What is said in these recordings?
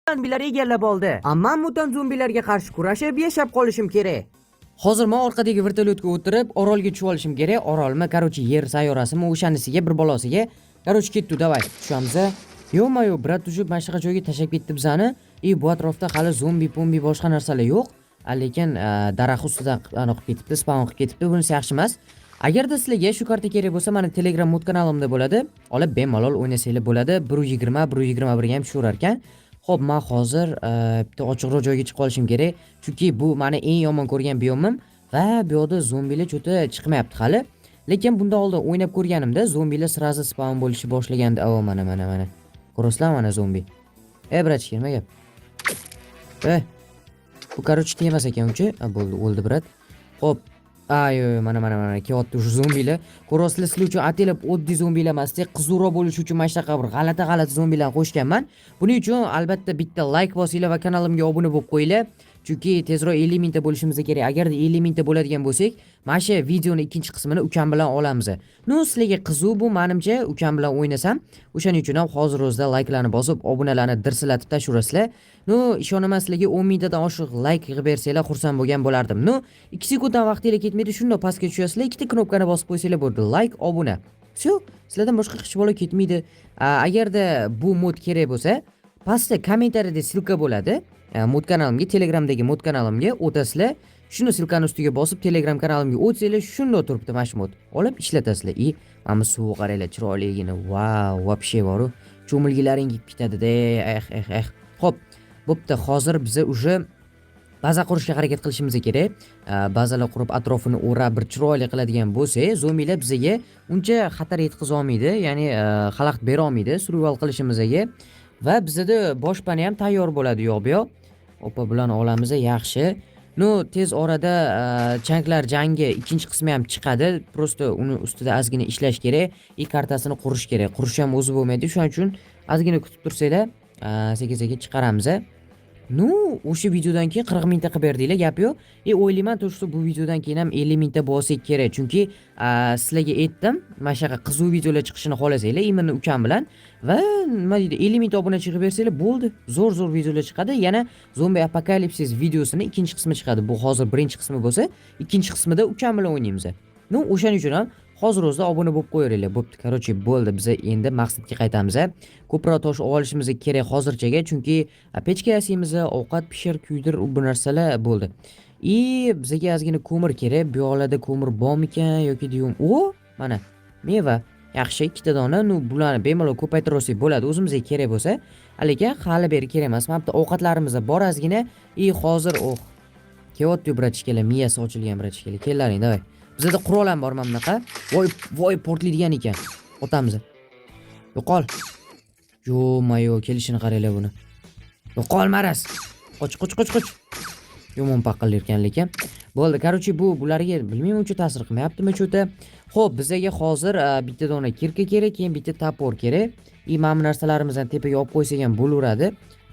Zombilar egallab oldi. Ammo mutant zombilarga qarshi kurashib yashab qolishim kerak. Hozir men orqadagi vertolyotga o'tirib orolga tushib olishim kerak. Orolmi, короче, yer sayyorasimi, o'shanisiga bir bolosiga. Короче, ketdi, давай. Tushamiz. Ё-моё, брат, уже mana shunaqa joyga tashlab ketdi bizani. И bu atrofda hali zombi, pombi, boshqa narsalar yo'q. Lekin daraxt ustidan anaqa qilib ketibdi, spawn qilib ketibdi. Bunisi yaxshi emas. Agarda sizlarga shu karta kerak bo'lsa, mani Telegram mod kanalimda bo'ladi. Olib bemalol o'ynasanglar bo'ladi. 1.20, 1.21 ga ham tushaverar ekan. Xo'p, men hozir bitta ochiqroq joyga chiqib olishim kerak. Chunki bu mani eng yomon ko'rgan biomim va bu yoqda zombilar чё-то chiqmayapti hali. Lekin bundan oldin o'ynab ko'rganimda zombilar сразу spawn bo'lishni boshlagandi. O, mana, mana, mana. Ko'rasizlar, mana zombi. Ey, братишка, nima gap? Eh. Bu, короче, temas ekan uncha. A, bo'ldi, o'ldi, брат. Xo'p. Ay, yo'q, mana, mana, mana kelyapti уже zombilar. Ko'rasizlar, sizlar uchun ataylab oddiy zombilar emas, qiziqroq bo'lishi uchun mana shunaqa bir g'alati g'alati zombilarni qo'shganman. Buning uchun albatta bitta like bosinglar va kanalimga obuna bo'lib qo'yinglar. Chunki tezroq 50 mingta bo'lishimiz kerak. Agarda 50 mingta bo'ladigan bo'lsak, mana shu videoni ikkinchi qismini ukam bilan olamiz. Ну, sizlarga qiziq bu, menimcha, ukam bilan o'ynasam, o'shaning uchun ham hozir o'zida layklarni bosib, obunalarni dirsillatib tashlayverasizlar. Ну, ishonaman, sizlarga 10 mingtadan oshiq layk yig'ib bersanglar, xursand bo'lgan bo'lardim. Ну, 2 sekunddan vaqtinglar ketmaydi, shundoq pastga tushasizlar, ikkita knopkani bosib qo'ysanglar bo'ldi. Layk, obuna. Всё, sizlardan boshqa hech balo ketmaydi. Agarda bu mod kerak bo'lsa, pastda kommentariyada ссылка bo'ladi. Mod kanalimga, Telegramdagi mod kanalimga o'tasizlar. Shuni ссылка ni ustiga bosib, Telegram kanalimga o'tsanglar, shundoq turibdi mana shu mod. Olib ishlatasizlar. И mana bu suvi qaranglar, chiroyligini. Vau, вообще boru. Cho'milgilaring yeb ketadi-da. Eh, eh, eh. Xo'p, bo'pti. Hozir biza уже baza qurishga harakat qilishimiz kerak. Bazalar qurib, atrofini o'rab bir chiroyli qiladigan bo'lsak, zombilar bizaga uncha xatar yetkaza olmaydi, ya'ni xalaqit bera olmaydi survival qilishimizga. Va bizada boshpana ham tayyor bo'ladi u yoq bu yoq. Опа, bularni olamiz, yaxshi. Ну, tez orada chanklar jangi ikkinchi qismi ham chiqadi. Просто uni ustida ozgina ishlash kerak и kartasini qurish kerak. Qurish ham o'zi bo'lmaydi. Shuning uchun ozgina kutib tursanglar, sekin-sekin chiqaramiz. Ну, o'sha videodan keyin 40 mingta qilib berdinglar, gap yo'q. И o'ylayman, то что bu videodan keyin ham 50 mingta bo'lsak kerak. Chunki sizlarga aytdim, mana shunaqa qiziq videolar chiqishini xohlasanglar, именно ukam bilan va nima deydi, 50 mingta obunachi yig'ib bersanglar bo'ldi. Zo'r zo'r videolar chiqadi. Yana Zombie Apocalypse videosini ikkinchi qismi chiqadi. Bu hozir birinchi qismi bo'lsa, ikkinchi qismida ukam bilan o'ynaymiz. Ну, o'shaning uchun ham hozir o'zida obuna bo'lib qo'yaveringlar. Bo'pti, короче, bo'ldi. Biz endi maqsadga qaytamiz. Ko'proq tosh olishimiz kerak hozirchaga, chunki pechka yasaymiz, ovqat pishir, kuydir, bu narsalar bo'ldi. И bizga ozgina ko'mir kerak. Bu yoqlarda ko'mir bormikan yoki deyum. O, mana meva. Yaxshi, ikkita dona. Ну, bularni bemalol ko'paytirib olsak bo'ladi o'zimizga kerak bo'lsa. Lekin hali beri kerak emas. Mana bu yerda ovqatlarimiz bor ozgina. И hozir, oh, kelyapti братишка lar, miyasi ochilgan братишка lar. Kellaring, давай. Bizada qurol ham bor mana bunaqa. Voy, voy, portlaydigan ekan. Otamiz. Yo'qol. Ё-моё, kelishini qaranglar buni. Yo'qol, maraz. Qoch, qoch, qoch, qoch. Yomon paqillar ekan lekin. Bo'ldi, короче, bu bularga bilmayman, uncha ta'sir qilmayaptimi чё-то. Xo'p, bizaga hozir bitta dona кирка kerak, keyin bitta топор kerak. И mana bu narsalarimizni tepaga olib qo'ysak ham bo'laveradi.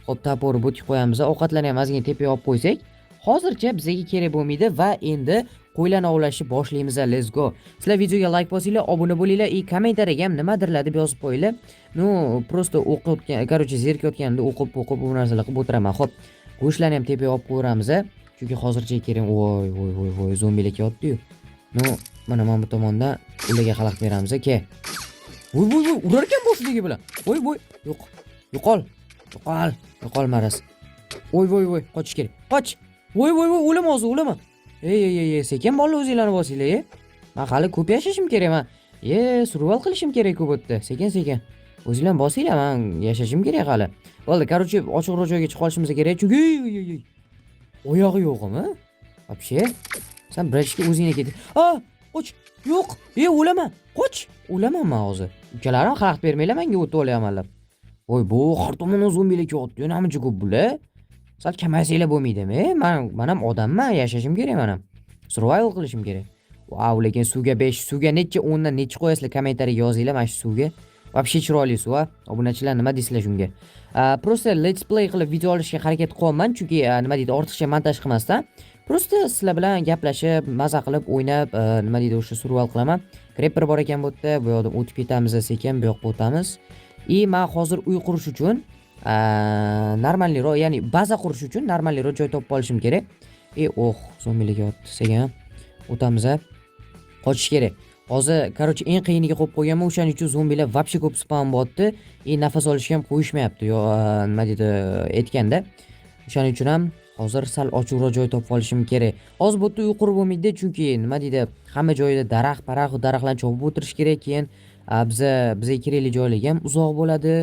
Xo'p, топор ni bo'tib qo'yamiz. Ovqatlarni ham ozgina tepaga olib qo'ysak, hozircha bizga kerak bo'lmaydi va endi qo'ylarni ovlashni boshlaymiz. Let's go. Sizlar videoga like bosinglar, obuna bo'linglar и kommentariyaga ham nimadirlar deb yozib qo'yinglar. Ну, просто o'qib, короче, zerikayotganimda o'qib, o'qib bu narsalar qilib o'tiraman. Xo'p, go'shtlarni ham tepaga olib qo'yaveramiz. Chunki hozircha kerak. Voy, voy, voy, voy, zombilar kelyapti-yu. Ну, mana bu tomondan ularga xalaqit beramiz, aka. Voy, voy, voy, urar ekan boshidagi bilan. Voy, voy, yo'q. Yo'qol. Yo'qol. Yo'qol, maraz. Voy, voy, voy, qochish kerak. Qoch. Voy, voy, voy, o'lama hozir, o'lama. Ey, ey, ey, ey, sekin bolalar, o'zinglarni bosinglar, ey. Man hali ko'p yashashim kerak, man. E, survival qilishim kerak ku bu yerda. Sekin, sekin. O'zinglar bosinglar, man yashashim kerak hali. Bo'ldi, короче, ochiqroq joyga chiqib olishimiz kerak, chunki ey, ey, ey. Oyog'i yo'qmi? Вообще? San братишка o'zingni ket. A, qoch. Yo'q. Ey, o'laman. Qoch. O'laman man hozir. Ukalarim, xalaqit bermanglar menga, o'tib olyapmanlar. Voy, bu har tomondan zombilar kelyapti. Namuncha ko'p bular. Sal kamaysanglar bo'lmaydimi? Man ham odamman, yashashim kerak man ham. Survival qilishim kerak. Vau, lekin suvga 5, suvga necha o'ndan necha qo'yasizlar, kommentariyaga yozinglar mana shu suvga. Вообще chiroyli suv, a. Obunachilar, nima deysizlar shunga? Просто let's play qilib video olishga harakat qilyapman, chunki nima deydi, ortiqcha montaj qilmasdan. Просто sizlar bilan gaplashib, maza qilib o'ynab, nima deydi, o'sha survival qilaman. Creeper bor ekan bu yerda, bu yoqdan o'tib ketamiz sekin, bu yoqqa o'tamiz. И men hozir uy qurish uchun Нормальный roq, ya'ni baza qurish uchun нормальный roq joy topib olishim kerak. E, oh, zombilarga yotdi. Sekin o'tamiz, a. Qochish kerak. Hozir, короче, eng qiyiniga qo'yib qo'yganman, o'shaning uchun zombilar вообще ko'p spawn bo'lyapti. И nafas olishga ham qo'yishmayapti. Yo, nima deydi, aytganda. O'shaning uchun ham hozir sal ochiqroq joy topib olishim kerak. Hozir bu yerda uy qurib bo'lmaydi, chunki, nima deydi, hamma joyda daraxt, paraxt, daraxtlarni chopib o'tirish kerak. Keyin bizga kerakli joylarga ham uzoq bo'ladi.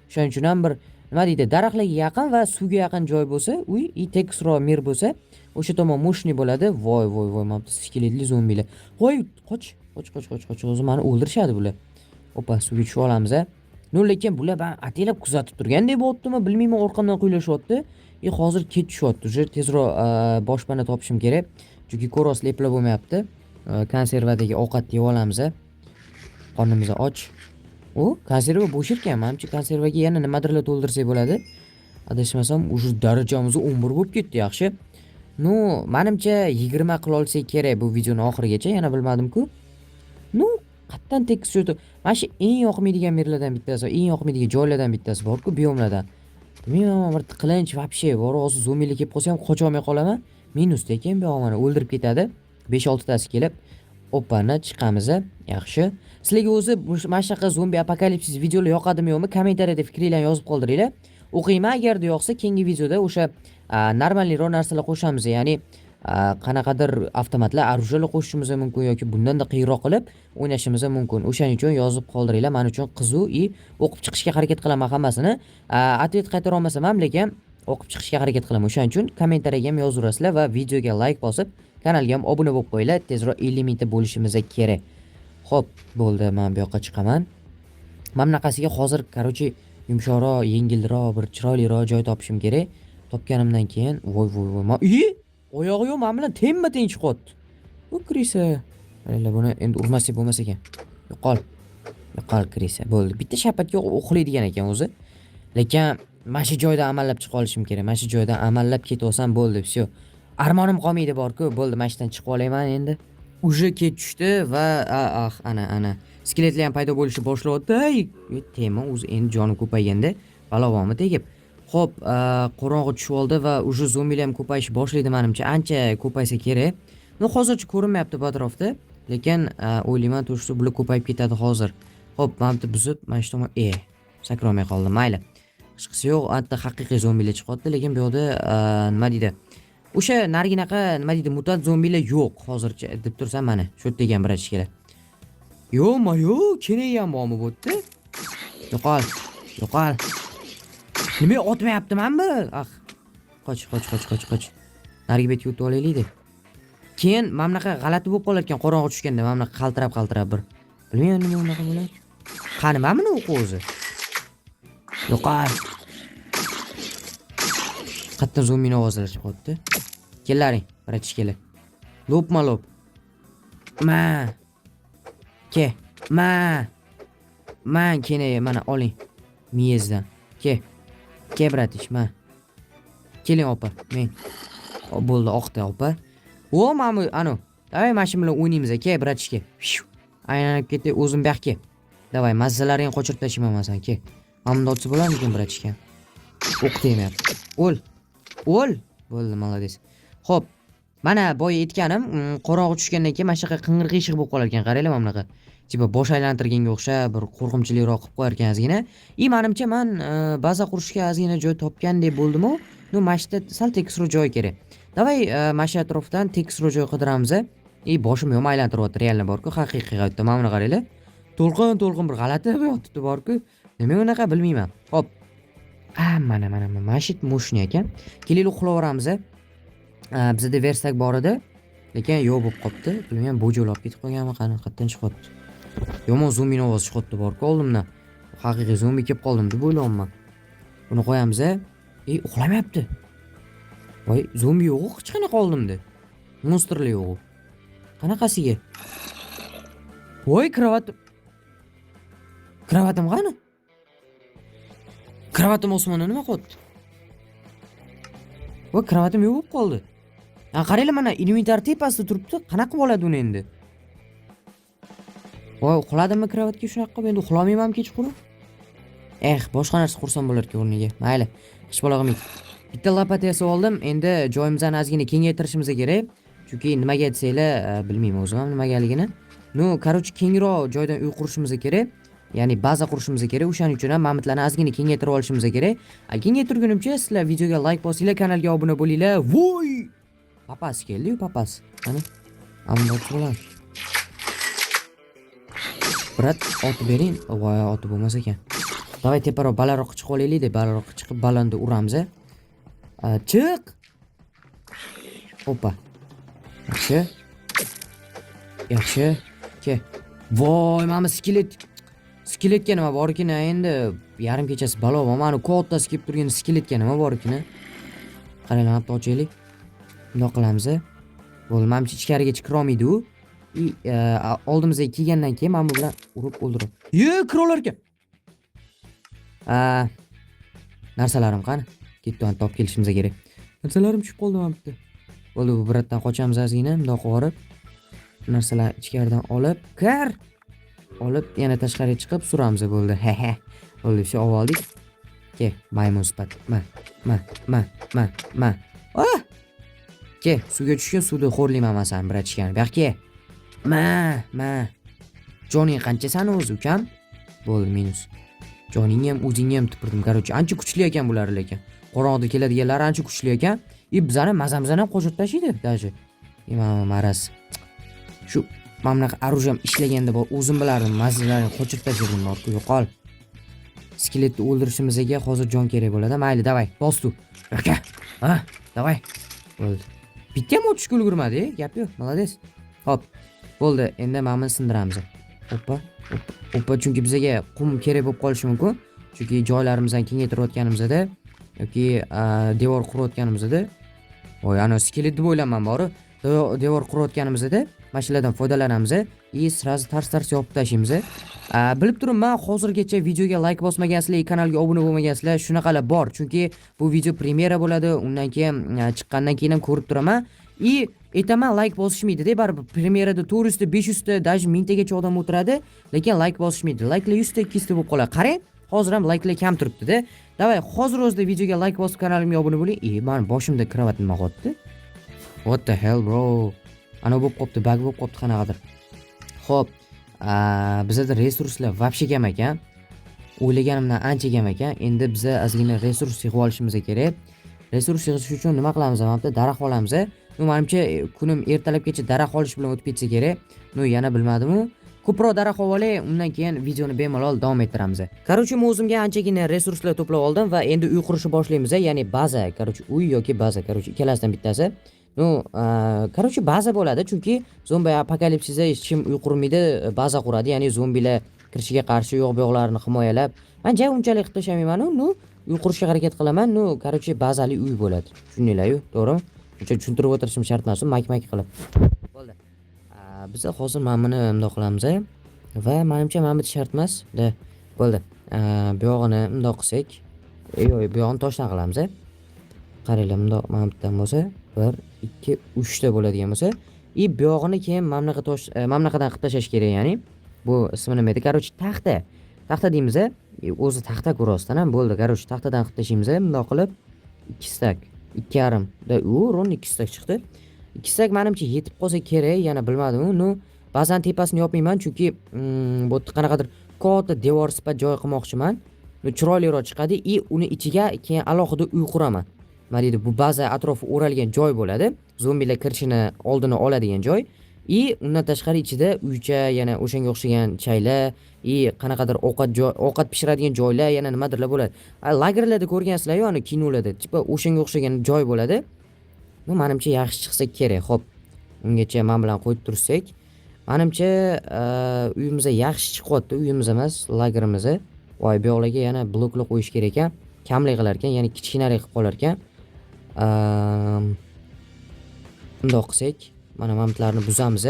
O'shaning uchun ham bir, nima deydi, daraxtlarga yaqin va suvga yaqin joy bo'lsa, uy и tekisroq мир bo'lsa, o'sha tomon мощный bo'ladi. Voy, voy, voy, mana bu skeletli zombilar. Voy, qoch, qoch, qoch, qoch, qoch. O'zi mani o'ldirishadi bular. Opa, suvga tushib olamiz, a. Ну, lekin bular man ataylab kuzatib turgandek bo'lyaptimi, bilmayman, orqamdan quvlashyapti. И hozir kech tushyapti. Уже tezroq boshpana topishim kerak. Chunki ko'ryapsizlar, eplab bo'lmayapti. Konservadagi ovqatni yeb olamiz, a. Qornimiz och. U konserva bo'sh ekan. Manimcha, konservaga yana nimadirlar to'ldirsak bo'ladi. Adashmasam, уже darajamiz 11 bo'lib ketdi, yaxshi. Ну, manimcha, 20 qila olsak kerak bu videoni oxirigacha, yana bilmadim-ku. Ну, qayerdan tekis joy. Mana shu eng yoqmaydigan мир lardan bittasi, eng yoqmaydigan joylardan bittasi bor-ku, biomlardan. Bilmayman, bir tiqilinch вообще bor, hozir zombilar kelib qolsa ham qocholmay qolaman. Minusda ekan bu yog'i, mana o'ldirib ketadi. 5-6 tasi kelib. Opani chiqamiz, yaxshi. Sizlarga o'zi mana shunaqa zombi apokalipsis videolar yoqadimi, yo'qmi? Kommentariyada fikringlarni yozib qoldiringlar. O'qiyman, agarda yoqsa, keyingi videoda o'sha нормальный roq narsalar qo'shamiz, ya'ni qanaqadir avtomatlar, оружие lar qo'shishimiz mumkin yoki bundanda qiyinroq qilib o'ynashimiz mumkin. O'shaning uchun yozib qoldiringlar. Men uchun qiziq и o'qib chiqishga harakat qilaman hammasini. Ответ qaytara olmasam ham, lekin o'qib chiqishga harakat qilaman. O'shaning uchun kommentariyaga ham yozaverasizlar va videoga layk bosib, kanalga ham obuna bo'lib qo'yinglar. Tezroq 50 mingta bo'lishimiz kerak. Xo'p, bo'ldi, men bu yoqqa chiqaman. Mana bunaqasiga hozir, короче, yumshoqroq, yengilroq, bir chiroyliroq joy topishim kerak. Topganimdan keyin, voy, voy, voy, ma i oyog'i yo'q, mana bilan tengma-teng chiqyapti. Bu крыса. Qaranglar, buni endi urmasak bo'lmas ekan. Yo'qol. Yo'qol, крыса. Bo'ldi. Bitta shapatga uxlaydigan ekan o'zi. Lekin mana shu joydan amallab chiqa olishim kerak. Mana shu joydan amallab ketib olsam bo'ldi, всё. Armonim qolmaydi bor-ku. Bo'ldi, mana shu yerdan chiqib olayman endi. Уже kech tushdi va ah, ana, ana. Skeletlar ham paydo bo'lishni boshlayapti. Ay, tema o'zi endi joni ko'payganda balovomi tegib. Xo'p, qorong'i tushib oldi va уже zombilar ham ko'payishni boshlaydi menimcha. Ancha ko'paysa kerak. Ну, hozircha ko'rinmayapti bu atrofda, lekin o'ylayman, то что bular ko'payib ketadi hozir. Xo'p, mana bu buzib, mana shu tomon, sakrolmay qoldim. Mayli. Hechqisi yo'q, albatta haqiqiy zombilar chiqyapti, lekin bu yoqda, nima deydi? O'sha nariginaqa, nima deydi, mutant zombilar yo'q hozircha deb tursam, mana shu yerda ekan братишка lar. Ё-моё, kerak ham bormi bu yerda? Yo'qol, yo'qol. Nima otmayapti mana bu? Ah. Qoch, qoch, qoch, qoch, qoch. Narigi betga o'tib olaylik-da. Keyin mana bunaqa g'alati bo'lib qolar ekan qorong'i tushganda, mana bunaqa qaltirab-qaltirab bir. Bilmayman, nima unaqa bo'ladi. Qani, mana buni o'qi o'zi. Yo'qol. Qayerdan zombini ovozlari chiqyapti? Kellaring, братишка lar. Lopma lop. Ma. Ke. Ma. Man kene, mana oling. Miyangizdan. Ke. Ke, братиш, ma. Keling, opa, men. Bo'ldi, oqdi, opa. O, mana bu, anu. Давай, mana shu bilan o'ynaymiz, ke, братишка. Aylanib ketdi, o'zim bu yoqqa. Давай, mazzalaringni qochirib tashlayman man seni, ke. Mana bunda otsa bo'larmikan, братишка? O'q tegmayapti. O'l. O'l. Bo'ldi, молодец. Xo'p, mana boya aytganim, qorong'i tushgandan keyin mana shunaqa qing'ir qiyshiq bo'lib qolar ekan. Qaranglar, mana bunaqa. Типа bosh aylantirganga o'xshab bir qo'rqinchliroq qilib qo'yar ekan ozgina. И manimcha, man baza qurishga ozgina joy topgandek bo'ldim-u. Ну, mana shu yerda sal tekisroq joy kerak. Давай, mana shu atrofdan tekisroq joy qidiramiz. И boshim yomon aylantiryapti, реально bor-ku, haqiqiy hayotda. Mana buni qaranglar. To'lqin to'lqin bir g'alati yotibdi bor-ku. Nima unaqa, bilmayman. Xo'p. A, mana, mana, mana shu мощный ekan. Kelinglar, uxlayveramiz. Bizada верстак bor edi, lekin yo'q bo'lib qolibdi. Bilmayman, bo'jo'l olib ketib qolganmi, qani, qayerdan chiqyapti? Yomon zombini ovozi chiqyapti bor-ku oldimdan. Haqiqiy zombi kelib qoldim deb o'ylayapman. Buni qo'yamiz. Ey, uxlamayapti. Voy, zombi yo'q hech qanaqa oldimda. Monstrlar yo'q. Qanaqasiga? Voy, кровать. Кровать im qani? Кровать im osmonda nima qilyapti? Voy, кровать im yo'q bo'lib qoldi. Ha, qaranglar, mana inventar tepasida turibdi. Qanaqa qilib oladi uni endi? Voy, uxladimmi кровать ga shunaqa qilib? Endi uxlolmayman kechqurun. Eh, boshqa narsa qursam bo'larkan o'rniga. Mayli, hech balo qilmaydi. Bitta лопата yasab oldim. Endi joyimizni ozgina kengaytirishimiz kerak. Chunki nimaga desanglar, bilmayman o'zim ham nimagaligini. Ну, короче, kengroq joydan uy qurishimiz kerak. Ya'ni baza qurishimiz kerak. O'shaning uchun ham mamitlarni ozgina kengaytirib olishimiz kerak. Kengaytirgunimcha sizlar videoga like bosinglar, kanalga obuna bo'linglar. Voy! Papas keldi-yu, papas. Qani? Amma bo'ladi. Брат, otib bering. Voy, otib bo'lmas ekan. Давай teparoq, balandroqqa chiqib olaylik deb, balandroqqa chiqib balandda uramiz. Chiq. Oppa. Yaxshi. Yaxshi. Ke. Voy, mana skelet. Skeletga nima bor ekan endi? Yarim kechasi balo bor. Mana kattasi kelib turgan skeletga nima bor ekan? Qaranglar, mana bitta ochaylik. Bundoq qilamiz. Bo'ldi, manimcha ichkarigacha kirolmaydi u. И oldimizga kelgandan keyin mana bu bilan urib o'ldirib. Ye, kira olar ekan. A, narsalarim qani? Ketdi, uni topib kelishimiz kerak. Narsalarim tushib qoldi mana bitta. Bo'ldi, bu брат dan qochamiz ozgina, bundoq qilib yuborib. Narsalarni ichkaridan olib, kir. Olib, yana tashqariga chiqib suramiz, bo'ldi. He he. Bo'ldi, shu olib oldik. Ke, maymun sifat. Ma, ma, ma, ma, ma. Ah! Ke, suvga tushgin, suvda xo'rlayman man seni, братишка ni. Bu yoqqa ke. Ma, ma. Joning qancha sani o'zi, ukam? Bo'ldi, minus. Joningni ham, o'zingni ham tupurdim. Короче, ancha kuchli ekan bular lekin. Qorong'ida keladiganlar ancha kuchli ekan. И bizani mazamizni ham qochirib tashlaydi даже. E, mana maraz. Shu mana bunaqa оружие m ishlaganda bor, o'zim bilardim, mazalarini qochirib tashlardim, borku, yo'qol. Skeletni o'ldirishimizga hozir jon kerak bo'ladi. Mayli, давай, bostu. Aka, ha, давай. Bo'ldi. Bitta ham otishga ulgurmadi, gap yo'q, молодец. Hop. Bo'ldi, endi mana buni sindiramiz. Oppa, oppa, oppa, chunki bizaga qum kerak bo'lib qolishi mumkin. Chunki joylarimizni kengaytirayotganimizda yoki devor qurayotganimizda, voy, ana skelet deb o'ylayman bori. Devor qurayotganimizda mana shulardan foydalanamiz и сразу tars tars yopib tashlaymiz. Bilib turibman, hozirgacha videoga like bosmagansizlar, kanalga obuna bo'lmagansizlar, shunaqalar bor. Chunki bu video premyera bo'ladi, undan keyin chiqqandan keyin ham ko'rib turaman. И aytaman, like bosishmaydi-da, baribir premyerada 400 ta, 500 ta, даже 1000 tagacha odam o'tiradi, lekin like bosishmaydi. Likelar 100 ta, 200 ta bo'lib qoladi. Qarang, hozir ham likelar kam turibdi-da. Давай, hozir o'zida videoga like bosib kanalimga obuna bo'ling. E, mani boshimda кровать nima qilyapti? What the hell, bro? Ana bo'lib qopti, баг bo'lib qopti qanaqadir. Xo'p, bizada resurslar вообще kam ekan. O'ylaganimdan ancha kam ekan. Endi biza ozgina resurs yig'ib olishimiz kerak. Resurs yig'ish uchun nima qilamiz? Mana bu yerda daraxt olamiz. Ну, manimcha kunim ertalabgacha daraxt olish bilan o'tib ketsa kerak. Ну, yana bilmadim-u. Ko'proq daraxt olib olay, undan keyin videoni bemalol davom ettiramiz. Короче, men o'zimga anchagina resurslar to'plab oldim va endi uy qurishni boshlaymiz, ya'ni baza, короче, uy yoki baza, короче, ikkalasidan bittasi. Ну, короче, baza bo'ladi, chunki zombi apokalipsisda hech kim uy qurmaydi, baza quradi, ya'ni zombilar kirishiga qarshi u yoq bu yoqlarini himoyalab. Man ja unchalik qilib tashlamayman-u, ну, uy qurishga harakat qilaman. Ну, короче, bazali uy bo'ladi. Tushundinglar-yu, to'g'rimi? Uncha tushuntirib o'tirishim shart emas, mak-mak qilib. Bo'ldi. Biz hozir mana buni bundoq qilamiz va manimcha mana bu shart emas. Да, bo'ldi. Bu yog'ini bundoq qilsak, yo'q, bu yog'ini toshdan qilamiz. Qaranglar, bundoq mana bu yerdan bo'lsa, 1, 2, 3 ta bo'ladigan bo'lsa, и bu yog'ini keyin mana bunaqa tosh, mana bunaqadan qilib tashlash kerak, ya'ni bu ismi nima edi? Короче, taxta. Taxta deymiz, o'zi taxta rostdan ham bo'ldi. Короче, taxtadan qilib tashlaymiz, bundoq qilib 2 стак, 2,5 да, u ровно 2 стак chiqdi. 2 стак manimcha yetib qolsa kerak, yana bilmadim. Ну, ba'zan tepasini yopmayman, chunki bu yerda qanaqadir katta devor sifat joy qilmoqchiman. Ну, chiroyliroq chiqadi и uni ichiga keyin alohida uy quraman. Nima deydi, bu baza atrofi o'ralgan joy bo'ladi. Zombilar kirishini oldini oladigan joy. И undan tashqari ichida uycha, yana o'shanga o'xshagan chaylar и qanaqadir ovqat joy, ovqat pishiradigan joylar, yana nimadirlar bo'ladi. Lagerlarda ko'rgansizlar-yu, ani kinolarda, типа o'shanga o'xshagan joy bo'ladi. Ну, manimcha yaxshi chiqsa kerak. Xo'p, ungacha men bilan qo'yib tursak, manimcha uyimiz yaxshi chiqyapti. Uyimiz emas, lagerimiz. Voy, bu yoqlarga yana bloklar qo'yish kerak ekan. Kamlik qilar ekan, ya'ni kichkinalik qilib qolar ekan. Bundoq qilsak, mana bularni buzamiz.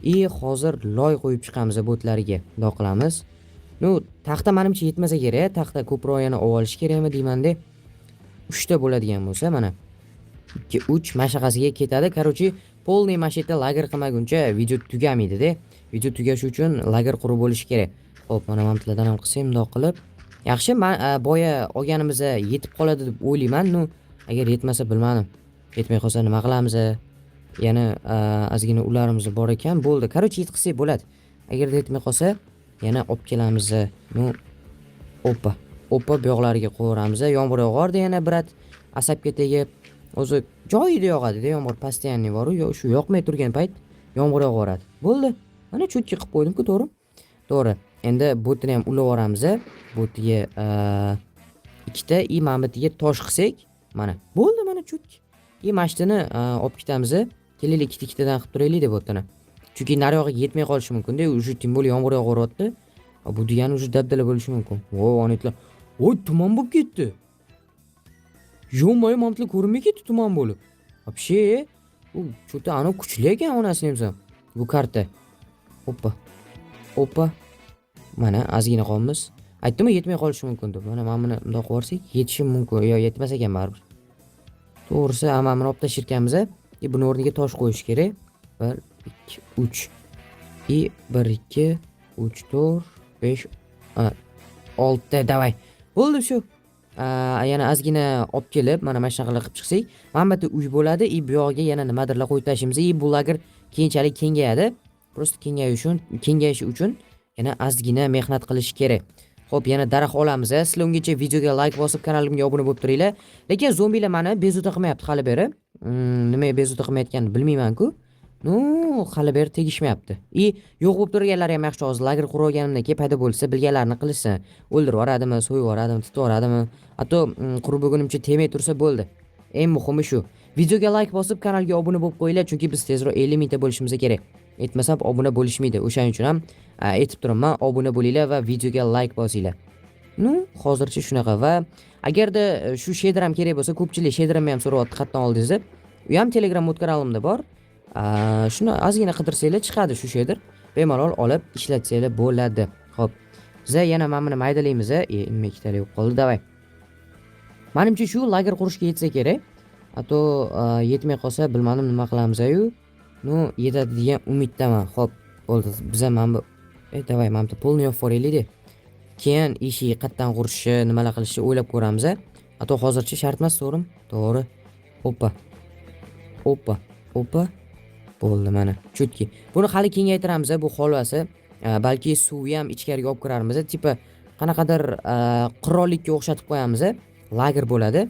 И hozir loy qo'yib chiqamiz bo'tlariga. Bundoq qilamiz. Ну, taxta manimcha yetmasa kerak. Taxta ko'proq yana olib olish kerakmi deyman-da. 3 ta bo'ladigan bo'lsa, mana 2, 3 mashaqasiga ketadi. Короче, полный mana shu yerda lager qilmaguncha video tugamaydi-da. Video tugashi uchun lager qurib bo'lishi kerak. Xo'p, mana bulardan ham qilsak, bundoq qilib. Yaxshi, man boya olganimizda yetib qoladi deb o'ylayman. Ну, agar yetmasa, bilmadim. Yetmay qolsa nima qilamiz? Yana ozgina ularimiz bor ekan. Bo'ldi. Короче, yetkazsak bo'ladi. Agarda yetmay qolsa, yana olib kelamiz. Ну, oppa. Oppa, bu yoqlariga qo'yaveramiz. Yomg'ir yog'ardi yana, брат. Asabga tegib. O'zi joyida yog'adi-da yomg'ir, постоянный bor-u, yo shu yoqmay turgan payt yomg'ir yog'averadi. Bo'ldi. Mana, чётко qilib qo'ydim-ku, to'g'rimi? To'g'ri. Endi bu yerni ham ulab yuboramiz. Bu yerga ikkita и mana bu yerga tosh qilsak, mana. Bo'ldi, mana, чётко. И mana shu yerni olib ketamiz. Kelinglar, ikkita ikkitadan qilib turaylik-da bu yerni. Chunki nariyog'iga yetmay qolishi mumkin-da, уже тем более yomg'ir yog'averyapti. Bu degani уже dabdala bo'lishi mumkin. Voy, onanglar. Voy, tuman bo'lib ketdi. Ё-моё, mana ko'rinmay ketdi tuman bo'lib. Вообще, u что-то anavi kuchli ekan, onasini emsam. Bu karta. Oppa. Oppa. Mana, ozgina qolamiz. Aytdim-ku, yetmay qolishi mumkin deb. Mana buni bundoq qilib yuborsak, yetishi mumkin. Yo, yetmas ekan baribir. To'g'risi, mana buni olib tashlarkanmiz. И buni o'rniga tosh qo'yish kerak. 1 2 3 и 1 2 3 4 5 6, давай. Bo'ldi shu. Yana ozgina olib kelib, mana shunaqa qilib chiqsak, mana bu yerda uy bo'ladi и bu yog'iga yana nimadirlar qo'yib tashlaymiz. И bu lager keyinchalik kengayadi. Просто kengayishi uchun yana ozgina mehnat qilish kerak. Xo'p, yana daraxt olamiz. Sizlar ungacha videoga like bosib, kanalimga obuna bo'lib turinglar. Lekin zombilar mani bezovta qilmayapti hali beri. Nimaga bezovta qilmayotganini bilmayman-ku. Ну, hali beri tegishmayapti. И yo'q bo'lib turganlari ham yaxshi, hozir lager qurib olganimdan keyin paydo bo'lsa, bilganlarini qilishsin. O'ldirib yuboradimi, so'yib yuboradimi, tutib yuboradimi? Hatto qurib bo'lgunimcha tegmay tursa bo'ldi. Eng muhimi shu. Videoga like bosib, kanalga obuna bo'lib qo'yinglar, chunki biz tezroq 50 mingta bo'lishimiz kerak. Aytmasam, obuna bo'lishmaydi. O'shaning uchun ham aytib turibman, obuna bo'linglar va videoga like bosinglar. Ну, hozircha shunaqa. Va agarda shu shader ham kerak bo'lsa, ko'pchilik shaderimni ham so'rayapti, qayerdan oldingiz deb. U ham Telegram bot kanalimda bor. Shuni ozgina qidirsanglar, chiqadi shu shader. Bemalol olib ishlatsanglar bo'ladi. Xo'p. Biza yana mana buni maydalaymiz. Nima, ikkitalik bo'lib qoldi. Давай. Manimcha, shu lager qurishga yetsa kerak. А то yetmay qolsa, bilmadim nima qilamiz-yu. Ну, yetadi degan umiddaman. Xo'p, bo'ldi. Biza mana bu давай, mana bu polni yopib yuboraylik-da. Keyin eshik qayerdan qurishni, nimalar qilishni o'ylab ko'ramiz. А то hozircha shart emas, to'g'rimi? To'g'ri. Oppa. Oppa. Oppa. Bo'ldi, mana. Чётко. Buni hali kengaytiramiz, bu holvasi. Balki suvni ham ichkariga olib kirarmiz. Типа qanaqadir qirollikka o'xshatib qo'yamiz. Lager bo'ladi.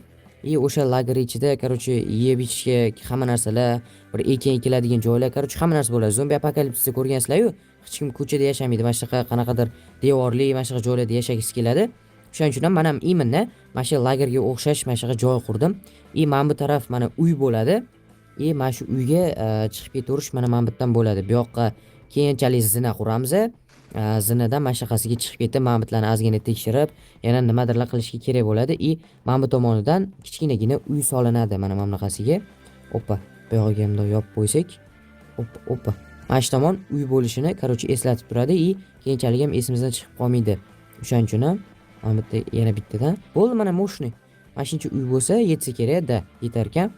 И o'sha lager ichida, короче, yeb ichishga hamma narsalar, bir ekin ekiladigan joylar, короче, hamma narsa bo'ladi. Zombi apokalipsisni ko'rgansizlar-yu, hech kim ko'chada yashamaydi. Mana shunaqa qanaqadir devorli, mana shunaqa joylarda yashagisi keladi. O'shaning uchun ham man ham именно mana shu lagerga o'xshash mana shunaqa joy qurdim. И mana bu taraf mana uy bo'ladi. И mana shu uyga chiqib ketaverish mana bu yerdan bo'ladi. Bu yoqqa keyinchalik zina quramiz. Zinadan mana shunaqasiga chiqib ketib, mana bu yerlarni ozgina tekshirib, yana nimadirlar qilishga kerak bo'ladi. И mana bu tomonidan kichkinagina uy solinadi mana bunaqasiga. Oppa, bu yog'iga bundoq yopib qo'ysak. Oppa, oppa. Mana shu tomon uy bo'lishini, короче, eslatib turadi и keyinchalik ham esimizdan chiqib qolmaydi. O'shaning uchun ham mana bu yerda yana bittadan. Bo'ldi, mana, мощный. Mana shuncha uy bo'lsa, yetsa kerak-da, yetar ekan.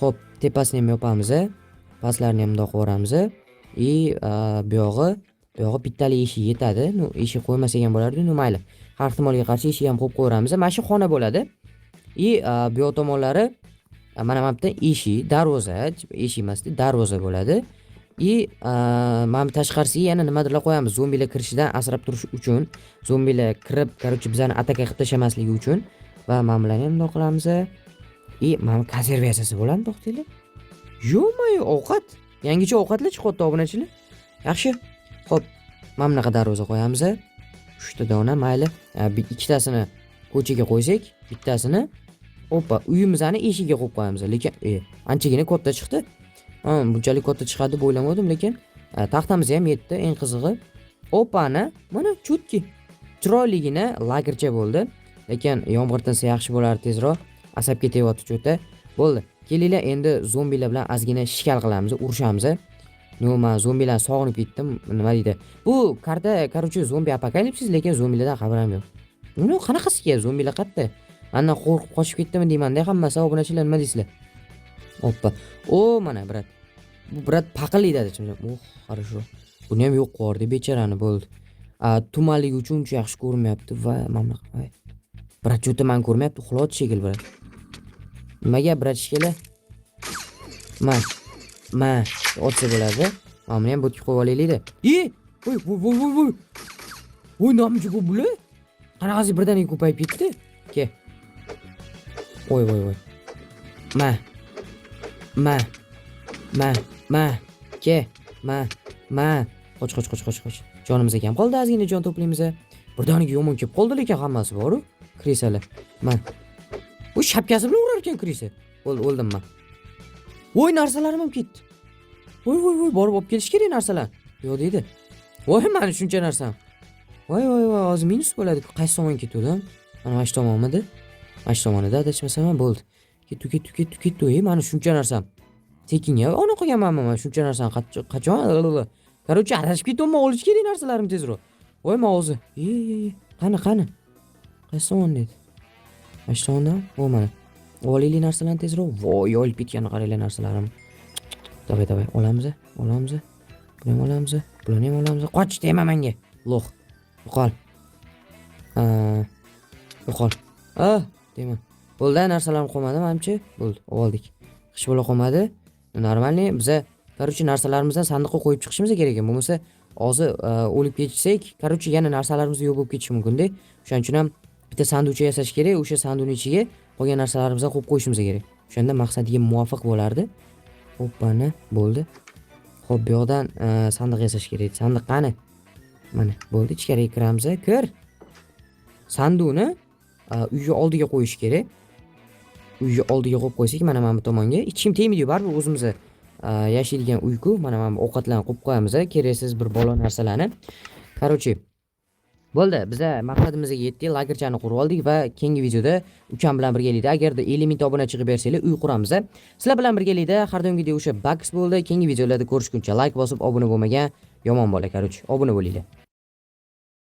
Xo'p, tepasini ham yopamiz. Pastlarini ham bundoq qilib yuboramiz. И bu yog'i bittalik eshik yetadi. Ну, eshik qo'ymasak ham bo'lardi, ну mayli. Har ehtimolga qarshi eshik ham qo'yib qo'yaveramiz. Mana shu xona bo'ladi. И bu yoq tomonlari mana bu yerda eshik, darvoza, eshik emasda, darvoza bo'ladi. И mana bu tashqarisiga yana nimadirlar qo'yamiz, zombilar kirishidan asrab turish uchun. Zombilar kirib, короче, bizani ataka qilib tashlamasligi uchun. Va mana bularni ham bundoq qilamiz. И mana bu konserva yasasa bo'ladimi, to'xtanglar. Ё-моё, ovqat. Yangicha ovqatlar chiqyapti, obunachilar. Yaxshi. Xo'p, mana bunaqa darvoza qo'yamiz. 3 ta dona, mayli. Ikkitasini ko'chaga qo'ysak, bittasini, oppa, uyimizni eshigiga qo'yib qo'yamiz. Lekin anchagina katta chiqdi. Ha, bunchalik katta chiqadi deb o'ylamadim, lekin taxtamiz ham yetdi, eng qizig'i. Opani, mana, чётко. Chiroyligina lagercha bo'ldi. Lekin yomg'ir tinsa yaxshi bo'lardi tezroq. Asab ketyapti cho'ta. Bo'ldi. Kelinglar, endi zombilar bilan ozgina shikal qilamiz, urushamiz. Ну, man zombilarni sog'inib ketdim. Nima deydi? Bu karta, короче, zombi apokalipsis, lekin zombilardan xabarim yo'q. Ну, qanaqasiga zombilar qayerda? Mandan qo'rqib qochib ketdimi deyman-da hammasi, obunachilar, nima deysizlar? Oppa. O, mana, брат. Bu брат paqillaydi. Oh, хорошо. Buni ham yo'q qilib yubordi bechorani, bo'ldi. Tumanligi uchun uncha yaxshi ko'rinmayapti va mana bunaqa. Voy. Брат, что-то mani ko'rmayapti, uxlayapti shekilli, брат. Nimaga, братишка lar? Ma. Ma, otsa bo'ladi. Mana buni ham botga qo'yib olaylik-da. E! Voy, voy, voy, voy, voy. Voy, namcha ko'p bular? Qanaqasi birdaniga ko'payib ketdi? Ke. Voy, voy, voy. Ma. Ma. Ma. Ma. Ke. Ma. Ma. Qoch, qoch, qoch, qoch, qoch. Jonimiz kam qoldi, ozgina jon to'playmiz. Birdaniga yomon kelib qoldi lekin hammasi boru. Крыса lar. Ma. Bu shapkasi bilan urar ekan крыса. Bo'ldi, o'ldim man. Voy, narsalarim ham ketdi. Voy, voy, voy, borib olib kelish kerak narsalar. Yo'q deydi. Voy, mani shuncha narsam. Voy, voy, voy, hozir minus bo'ladi. Qaysi tomonga ketgandim? Mana shu tomonmidi? Mana shu tomonida adashmasam ham bo'ldi. Ketdi, ketdi, ketdi, ketdi. Ey, mani shuncha narsam. Sekinga ona qilganmanmi man shuncha narsani qachon? Короче, adashib ketyapman, olish kerak narsalarimni tezroq. Voy, man hozir. Ey, ey, ey, qani, qani? Qaysi tomonda edi? Mana shu tomondan? O, mana. Olaylik narsalarni tezroq. Voy, yoyilib ketganini qaranglar narsalarim. Давай, давай, olamiz, olamiz. Buni ham olamiz, bularni ham olamiz. Qoch, tegma menga. Лох. Yo'qol. Ha, yo'qol. Ah, tegma. Bo'ldi, narsalarim qolmadi manimcha. Bo'ldi, oldik. Hech bo'la qolmadi. Нормальный. Biza, короче, narsalarimizni sandiqqa qo'yib chiqishimiz kerak ekan. Bo'lmasa hozir o'lib ketsak, короче, yana narsalarimiz yo'q bo'lib ketishi mumkin-da. O'shaning uchun ham bitta sanduqcha yasash kerak. O'sha sanduqning ichiga qolgan narsalarimizni qo'yib qo'yishimiz kerak. O'shanda maqsadga muvofiq bo'lardi. Hoppani, bo'ldi. Xo'p, bu yoqdan sandiq yasash kerak. Sandiq qani? Mana, bo'ldi, ichkariga kiramiz. Kir. Sanduqni uyga oldiga qo'yish kerak. Uyga oldiga qo'yib qo'ysak, mana bu tomonga hech kim tegmaydi, baribir o'zimiz yashaydigan uy-ku. Mana bu ovqatlarni qo'yib qo'yamiz, keraksiz bir balo narsalarni. Короче, bo'ldi, biza maqsadimizga yetdik, lagerchani qurib oldik va keyingi videoda ukam bilan birgalikda, agarda 50 mingta obuna chiqib bersanglar, uy quramiz. Sizlar bilan birgalikda har doimgidek o'sha Bax bo'ldi. Keyingi videolarda ko'rishguncha like bosib, obuna bo'lmagan yomon bola, короче, obuna bo'linglar.